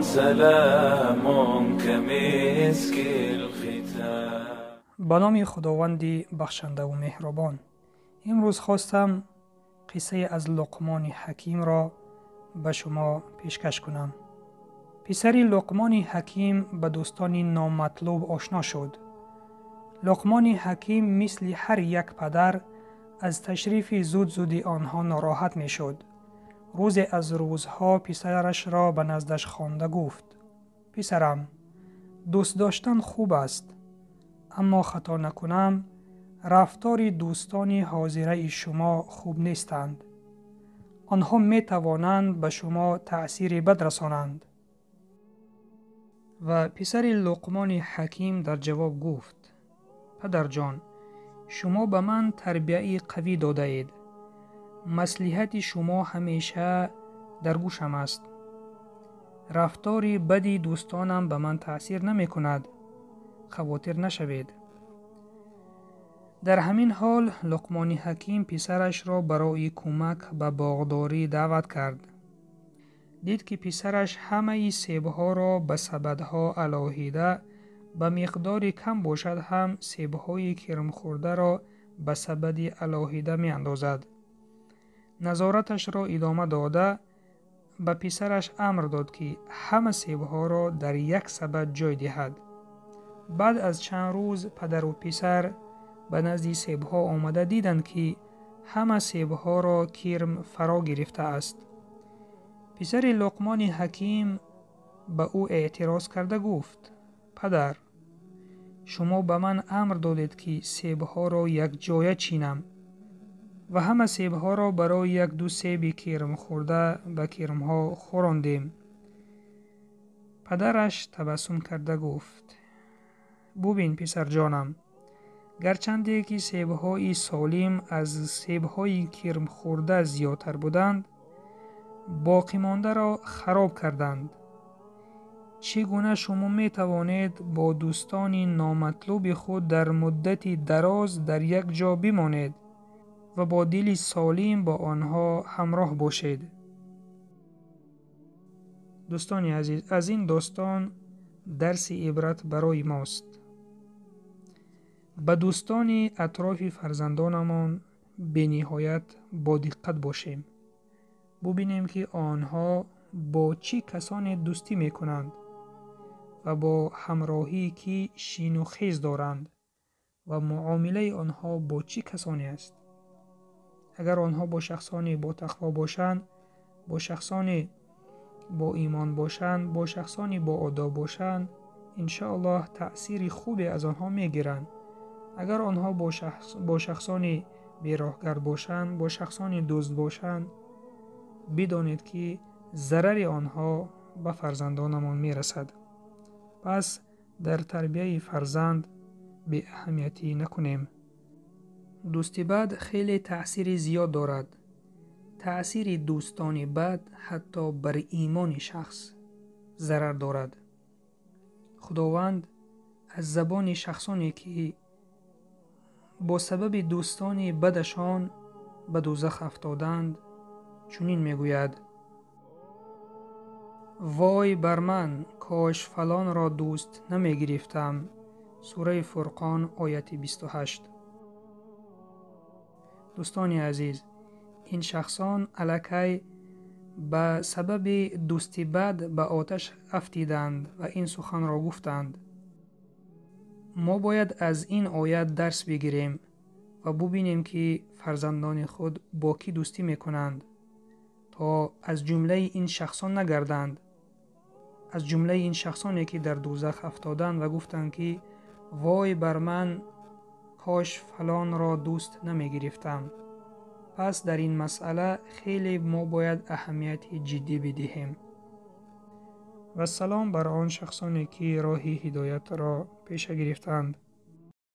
سلام كمسك الختام. Ба номи Худованди бахшандаву меҳрубон. Имрӯз хостам қиссае аз Луқмони Ҳакимро ба шумо пешкаш кунам. Писари Луқмони Ҳаким ба дӯстони номатлуб ошно шуд. Луқмони Ҳаким мисли ҳар як падар аз ташрифи зуд-зуди онҳо нороҳат мешуд. Рӯзе аз рӯзҳо писарашро ба наздаш хонда гуфт: писарам, дӯст доштан хуб аст, аммо хато накунам, рафтори дӯстони ҳозираи шумо хуб нестанд. Онҳо метавонанд ба шумо таъсири бад расонанд. Ва писари Луқмони Ҳаким дар ҷавоб гуфт: падарҷон, шумо ба ман тарбияи қавӣ додаед. Маслиҳати шумо ҳамеша дар гӯшам аст. Рафтори бади дӯстонам ба ман таъсир намекунад. Хавотир нашавед. Дар ҳамин ҳол Луқмони Ҳаким писарашро барои кӯмак ба боғдорӣ даъват кард. Дид, ки писараш ҳамаи себҳоро ба сабадҳо алоҳида ба миқдори кам бошад ҳам себҳои кирмхӯрдаро ба сабади алоҳида меандозад. Назораташро идома дода, ба писараш амр дод, ки ҳама себҳоро дар як сабад ҷой диҳад. Баъд аз чанд рӯз падару писар ба назди себҳо омада диданд, ки ҳама себҳоро кирм фаро гирифтааст. Писари Луқмони Ҳаким ба ӯ эътироз карда гуфт: падар, шумо ба ман амр додед, ки себҳоро якҷоя чинам ва ҳама себҳоро барои як-ду себи кирмхӯрда ба кирмҳо хӯрондем. Падараш табассум карда гуфт: бубин, писарҷонам, гарчанде ки себҳои солим аз себҳои кирмхӯрда зиёдтар буданд, боқимондаро хароб карданд. Чӣ гуна шумо метавонед бо дӯстони номатлуби худ дар муддати дароз дар як ҷо бимонед ва бо дили солим бо онҳо ҳамроҳ бошед? Дӯстони азиз, аз ин достон дарси ибрат барои мост. Ба дӯстони атрофи фарзандонамон бениҳоят бодиққат бошем. Бубинем, ки онҳо бо чӣ касоне дӯстӣ мекунанд ва бо ҳамроҳии кӣ шину хез доранд ва муомилаи онҳо бо чӣ касоне аст. Агар онҳо бо шахсони ботақво бошанд, бо шахсони боимон бошанд, бо шахсони боодоб бошанд, иншоаллоҳ таъсири хубе аз онҳо мегиранд. Агар онҳо бо шахсони бероҳгард бошанд, бо шахсони дузд бошанд, бидонед, ки зарари онҳо ба фарзандонамон мерасад. Пас дар тарбияи фарзанд беаҳамиятӣ накунем. Дӯсти бад хеле таъсири зиёд дорад. Таъсири дӯстони бад ҳатто бар имони шахс зарар дорад. Худованд аз забони шахсоне, ки бо сабаби дӯстони бадашон ба дӯзах афтоданд, чунин мегӯяд: вой бар ман, кош фалонро дӯст намегирифтам. Сураи Фурқон, ояти 28. Дӯстони азиз, ин шахсон аллакай ба сабаби дӯсти бад ба оташ афтиданд ва ин суханро гуфтанд. Мо бояд аз ин оят дарс бигирем ва бубинем, ки фарзандони худ бо кӣ дӯстӣ мекунанд, то аз ҷумлаи ин шахсон нагарданд, аз ҷумлаи ин шахсоне, ки дар дӯзах афтоданд ва гуфтанд, ки вой бар ман, кош фалонро дӯст намегирифтам. Пас дар ин масъала хеле мо бояд аҳамияти ҷиддӣ бидиҳем. Ва салом бар он шахсоне, ки роҳи ҳидоятро пеша гирифтанд.